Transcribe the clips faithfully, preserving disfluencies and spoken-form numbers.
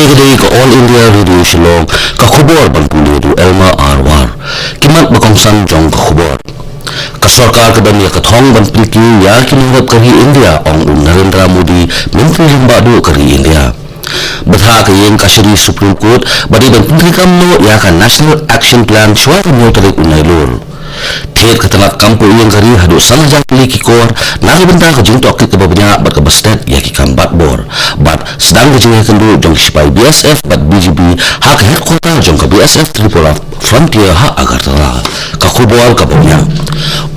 Kane ka All India Radio Shillong, ka khubor ban pule da u Elma Arwar. Ki mat ba kongsan jong ka khubor. Ka sorkar ka don ïa ka thong ban pynkiew ïa ki nongrep ka ri India, ong u Narendra Modi, Myntri Rangbah Duh ka ri India. Bthah ka ïing kashari Supreme Court ba dei ban pyntreikam noh ïa ka National Action Plan shuwa ka hynñiew tarik u Nailur. Thied ka tnat kam poh ïing ka ri haduh san hajar tylli ki kor na ka bynta ka jingtohkit kaba bniah bad kaba stet ïa ki kam batbor. Bad sdang ka jingïakynduh jong ki sipai B S F bad B G B ha ka headquarter jong ka B S F Tripura Frontier ha Agartala. Ka khubor kaba bniah.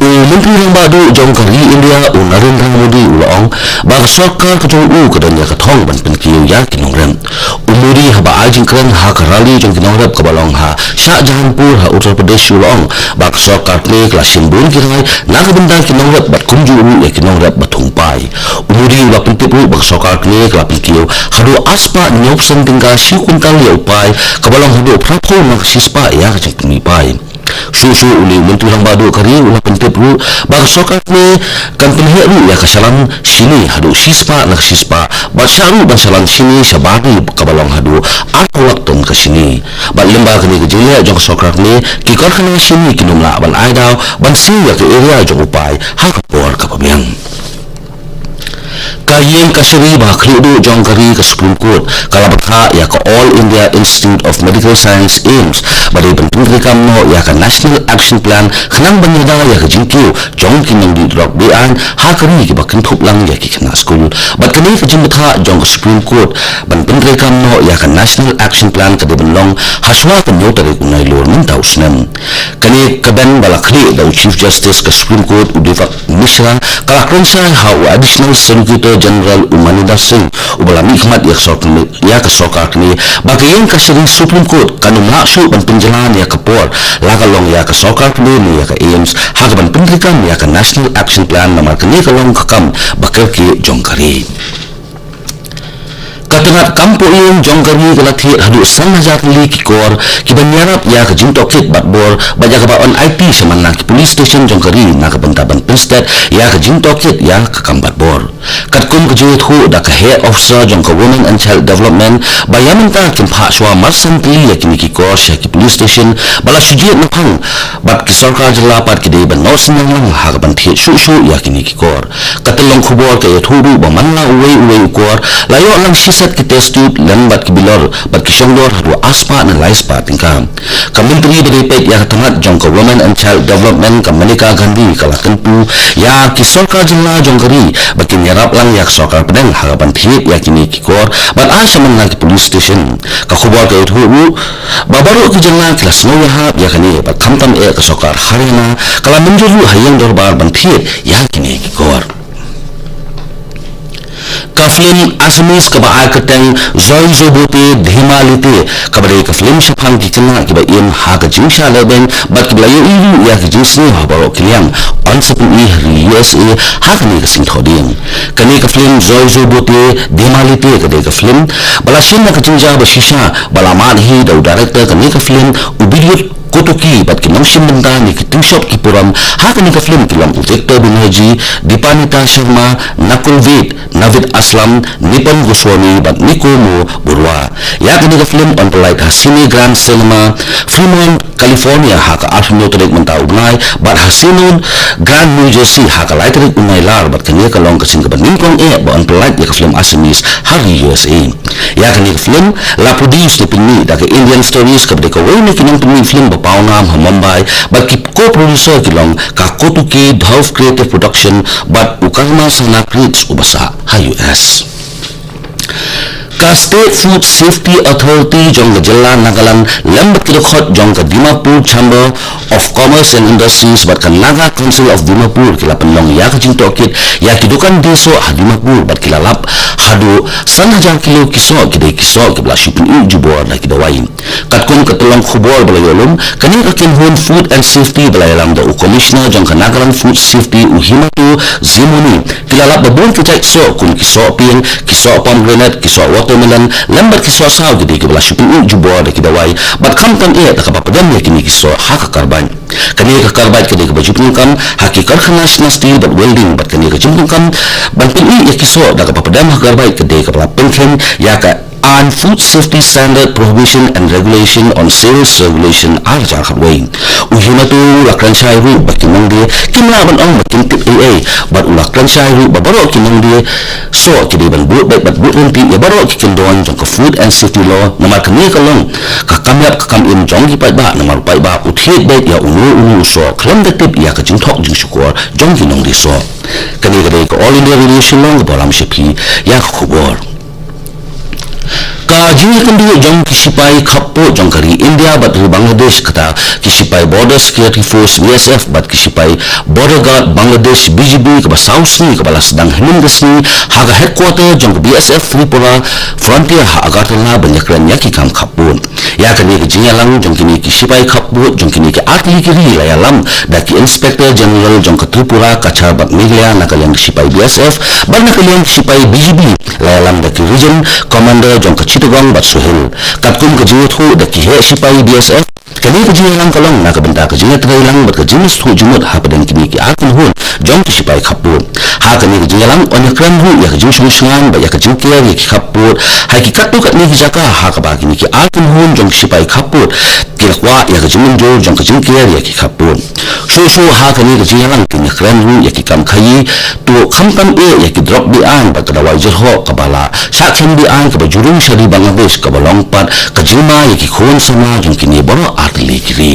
U Myntri Rangbah Duh jong ka ri India u Narendra Modi u la ong ba ka sorkar ka jong u ka don ïa ka thong ban pynkiew ïa ki nongrep. U Modi haba ai jingkren ha ka rally jong ki nongrep kaba long ha Shahjahanpur ha Uttar Pradesh u la ong ba ka sorkar kane ka la shim bun ki rai na ka bynta ki nongrep bad kumjuh ruh ïa ki nongrep ba thung pai. U Modi u la pyntip ruh ba ka sorkar kane ka la pynkiew haduh arspah hynñiewphew tyngka shi kwintal ïa u pai, kaba long haduh phraphew na ka shispah ïa ka jingpynmih pai. Shuh shuh u Myntri Rangbah Duh ka ri u la pyntip ruh ba ka sorkar kane kan pynheh ruh ïa ka shalan shini haduh shispah na ka shispah, bad shah ruh ban shalan shini shabar ri kaba long haduh arphew lak ton ka shini. Bad lyngba kane ka jingleh jong ka sorkar kane, ki karkhana shini kin ym lah ban ai daw ban siew ïa ka area jong u pai ha ka por kaba biang. Ka ïing kashari ba khlieh duh jong ka ri, ka Supreme Court, ka la bthah ïa ka All India Institute of Medical Science, AIIMS, ba dei ban pyntreikam noh ïa ka National Action Plan khnang ban ïada ïa ka jingkiew jong ki nongdih drok be-aiñ ha ka ri kiba kynthup lang ïa ki khynnah skul. Bad kane ka jingbthah jong ka Supreme Court ban pyntreikam noh ïa ka National Action Plan ka dei ban long hashuwa ka hynñiew tarik u Nailur mynta u snem. Kane ka bench ba la khlieh da u Chief Justice ka Supreme Court u Deepak Mishra ka la kren shai ha u Additional Solicitor General u Maninder Singh uba la mihkhmat ïa ka sorkar, ïa ka sorkar kane ba ka ïing kashari Supreme Court kan ym lah shuh ban pynjlan ïa ka por la ka long ïa ka sorkar kane ne ïa ka AIIMS ha kaban pyntreikam ïa ka National Action Plan, namar kane ka long ka kam ba kyrkieh jong ka ri. Ka tnat kam poh ïing jong ka ri ka la thied haduh san hajar tylli ki kor kiban ïarap ïa ka jingtohkit batbor bad ïa kaba yn aiti sha man la ki police station jong ka ri na ka bynta ban pynstet ïa ka jingtohkit ïa ka kam batbor. Katkum ka jingïathuh da ka Head Officer jong ka Women and Child Development ba ïa mynta kim phah shuwa marsan tylli ïa kine ki kor sha ki police station, ba la shu jied naphang bad ki sorkar jylla pat ki dei ban noh synñiang lang ha kaban thied shuh shuh ïa kine ki kor. Ka tyllong khubor ka ïathuh ruh ba man la uwei uwei u kor la ïoh lang shi set ki test tube lem bad ki bilor bad ki shongdor haduh arspah ne laispah tyngka. Ka Myntri ba dei peit ïa ka tnat jong ka Women and Child Development ka Maneka Gandhi ka la kyntu ïa ki sorkar jylla jong ka ri ba kin ïarap lang ïa ka sorkar pdeng ha kaban thied ïa kine ki kor bad ai sha man la ki police station. Ka khubor ka ïathuh ruh ba baroh ki jylla ki la sngewïahap ïa kane bad khamtam eh ka sorkar Haryana ka la mynjur ruh ha ïing dorbar ban thied ïa kine ki kor. Ka film Assamese kaba ai kyrteng Joy Jobote Dhema Lite, kaba dei ka film shaphang ki khynnah kiba im ha ka jingshah lehbeiñ bad kiba la ïohi ruh ïa ka jingsniew ha baroh ki liang, yn sa pyni ha ri U S A ha kane ka sngi Thohdieng. Kane ka film Joy Jobote Dhema Lite ka dei ka film ba la shim na ka jingjia ba shisha ba la mad hi da u director kane ka film u Bidyut Kotoki bad ki nongshim bynta ne ki tyngshop ki puram ha kane ka film ki long u Victor Banerjee, Dipanita Sharma, Nakul Ved, Navid Aslam, Nipon Goswami bad Nikomo Barua. Ïa kane ka film yn pyllait ha Cine Grand Cinema, Fremont, California ha ka arphew hynñiew tarik mynta u bnai bad ha Cine Grand New Jersey ha ka lai tarik u Nailar bad kane ka long ka sien kaba nyngkong eh ba yn pyllait ïa ka film Assamese ha ri U S A. Ïa kane ka film la produce ne pynmih da ka Indian Stories kaba dei kawei na ki nongpynmih film ba pawnam ha Mumbai bad ki co-producer ki long ka Kotuki Dhow Creative Production bad u Karma Sana Creates uba sah ha U S. Ka State Food Safety Authority jong ka jylla Nagaland lem bad ki dkhot jong ka Dimapur Chamber of Commerce and Industries bad ka Naga Council of Dimapur ki la pynlong ïa ka jingtohkit ïa ki dukan die soh ha Dimapur bad ki la lap haduh san hajar kilo ki soh ki dei ki soh kiba la shu pyni jubor da ki dawai. Katkum ka tyllong khubor ba la ïohlum, kane ka kynhun Food and Safety ba la ïalam da u Commissioner jong ka Nagaland Food Safety u Himato Zimuni ki la lap ba bun ki jait soh kum ki soh pieng, ki soh pomegranate, ki soh watermelon lem bad ki soh saw ki dei kiba la shu pyni jubor da ki dawai bad khamtam eh da kaba pdem ïa kine ki soh ha ka karbait. Kane ka karbait ka dei kaba ju pyndonkam ha ki karkhana shna steel bad welding bad kane ka jingpyndonkam ban pyni ïa ki soh da kaba pdem ha karbait ka dei kaba la pynkheiñ ïa ka Aiñ Food Safety Standard Prohibition and Regulation on Sales Regulation ar hajar khatwei. U Hima Tooe u la kren shai ruh ba ki nongdie kim lah ban ong ba kin tip ei ei, bad u la kren shai ruh ba baroh ki nongdie soh ki dei ban bud beit bad bud ryntih ïa baroh ki kyndon jong ka Food and Safety Law, namar kane ka long ka kam ïap ka kam im jong ki paidbah, namar u paidbah u thied beit ïa uno uno u soh khlem da tip ïa ka jingthok jingshukor jong ki nongdie soh. Kane ka dei ka All India Radio Shillong kaba lam sha phi ïa ka khubor. Ka jingïakynduh jong ki shipai khappud jong ka ri India bad ri Bangladesh, kata ki shipai Border Security Force, B S F, bad ki shipai Border Guard Bangladesh, B G B, kaba saw sngi kaba la sdang hynnin ka sngi ha ka headquarter jong ka B S F Tripura Frontier ha Agartala ban ïakren ïa ki kam khappud. Ïa kane ka jingïalang jong kine ki shipai khappud jong kine ki artylli ki ri la ïalam da ki Inspector General jong ka Tripura, Cachar bad Meghalaya na ka liang ki shipai B S F bad na ka liang ki shipai B G B, la ïalam da ki Region Commander jong ka Chittagong bad Sohel. Katkum ka jingïathuh da ki heh shipai B S F, kane ka jingïalang ka long na ka bynta ka jingïatreilang bad ka jingmyntoi jingmut hapdeng kine ki ar kynhun jong ki shipai khappud. Ha kane ka jingïalang yn ïakren ruh ïa ka jingshong shngain bad ïa ka jingker ïa ki khappud ha ki katto katne ki jaka ha kaba kine ki ar kynhun jong ki shipai khappud ki la kwah ïa ka jingmynjur jong ka jingker ïa ki khappud. Shuh shuh ha kane ka jingïalang kin ïakren ruh ïa ki kam khaïi, to khamtam eh ïa ki drok be-aiñ bad ka dawai jyrhoh kaba la shah kheiñ be-aiñ kaba ju rung sha ri Bangladesh, kaba long pat ka jingma ïa ki khun samla jong kine baroh artylli ki ri.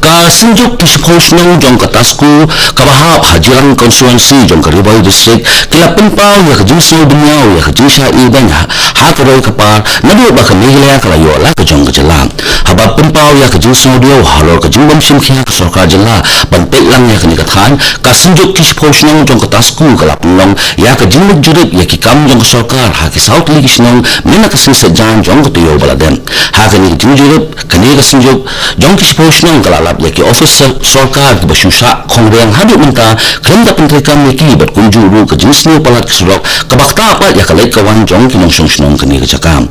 Ka Synjuk ki shiphew shnong jong ka Tasku kaba hap ha Jirang Constituency jong ka Ri Bhoi District ki la pynpaw ïa ka jingsngew bynñiaw ïa ka jingshah ïehnoh ha, ha ka roi ka par naduh ba ka Meghalaya ka la ïoh la ka jong ka jylla. Haba pynpaw ïa ka jingsngew bynñiaw halor ka jingbym shim khia ka sorkar jylla ban peit lang ïa kane ka thaiñ, ka Synjuk ki shiphew shnong jong ka Tasku ka la pynlong ïa ka jingmut jurip ïa ki kam jong ka sorkar ha ki saw tylli ki shnong mynta ka sngi Saitjaiñ jong ka taïew ba la dep. Ha kane ka jingjurip, kane ka Synjuk jong ki shiphew shnong ka la lap ïa ki office sorkar kiba shu shah khongriang haduh mynta khlem da pyntreikam ïa ki bad kumjuh ruh ka jingsniew palat ki surok kaba ktah pat ïa ka leit ka wan jong ki nongshong shnong kane ka jaka.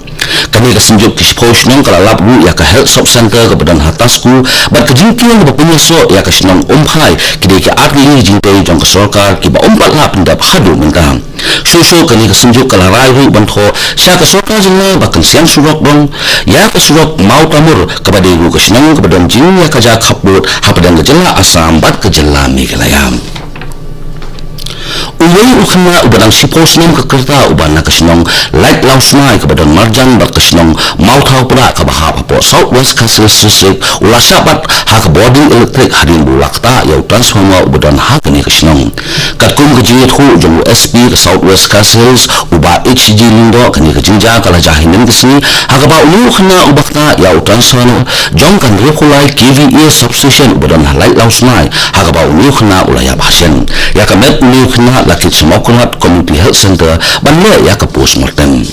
Kane ka Synjuk ki shiphew shnong ka la lap ruh ïa ka Health Sub Centre kaba don ha Tasku bad ka jingkieng kaba pynïasoh ïa ka shnong Umphai ki dei ki artylli ki jingtei jong ka sorkar kiba ym pat lah pyndep haduh mynta. Shuh shuh kane ka Synjuk ka la rai ruh ban thoh sha ka sorkar jylla ba kan siang surok dong ïa ka surok Mawtamur kaba dei ruh ka shnong kaba don jingïakajia khappud hapdeng ka jylla Assam bad ka jylla Meghalaya. Uwei u khynnah uba dang shiphew snem ka rta uba na ka shnong Laitlawsmai kaba don marjan bad ka shnong Mawthawprah kaba hap hapoh South West Khasi Hills District u la shah bat ha ka bording electric hadien ba u la ktah ïa u transformer uba don ha kane ka shnong. Katkum ka jingïathuh jong u S P ka South West Khasi Hills, u Bah H G Lyngdoh, kane ka jingjia ka la jia hynnin ka sngi ha kaba une u khynnah uba ktah ïa u transformer jong ka hynriewphew lai K V A substation uba don ha Laitlawsmai ha kaba une u khynnah u la ïap hasem. Ïa ka met une u khynnah la kit sha Mawkyrwat Community Health Centre ban leh ïa ka postmortem.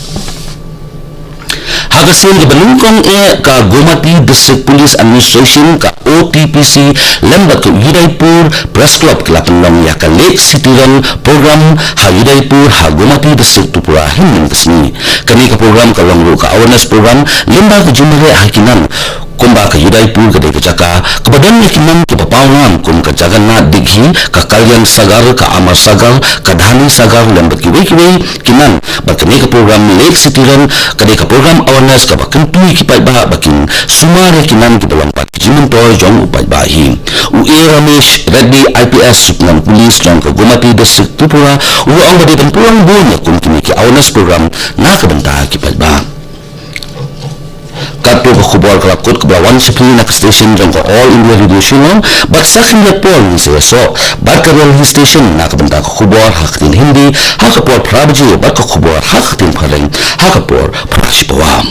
Ha ka sien kaba nyngkong eh, ka Gomati District Police Administration, ka O T P C, lem bad ka Udaipur Press Club ki la pynlong ïa ka Lake City Run program ha Udaipur ha Gomati District Tripura hynnin ka sngi. Kane ka program ka long ruh ka awareness program lyngba ka jingmareh ha ki nam kumba ka Udaipur ka dei ka jaka kaba don ïa ki nam kiba pawnam kum ka Jagannath Dikhi, ka Kalyan Sagar, ka Amar Sagar, ka Dhani Sagar lem bad kiwei kiwei ki nam. Bad kane ka program Lake City Run ka dei ka program awareness kaba kyntu ïa ki paidbah ba kin sumar ïa ki nam kiba long pat ki jingmyntoi jong u paidbah hi. U A Ramesh Reddy I P S, Superintendent Police jong ka Gomati District Tripura, u la ong ba dei ban pynlong bun ïa kum kine ki awareness program na ka bynta ki paidbah. Katto ka khubor ka la kut kaba la wan sha phi na ka station jong ka All India Radio Shillong, bad sa khyndiat por ngin sa ïasoh bad ka Delhi station na ka bynta ka khubor ha ka ktien Hindi ha ka por phra baje bad ka khubor ha ka ktien Phareng ha ka por phra shi pawa.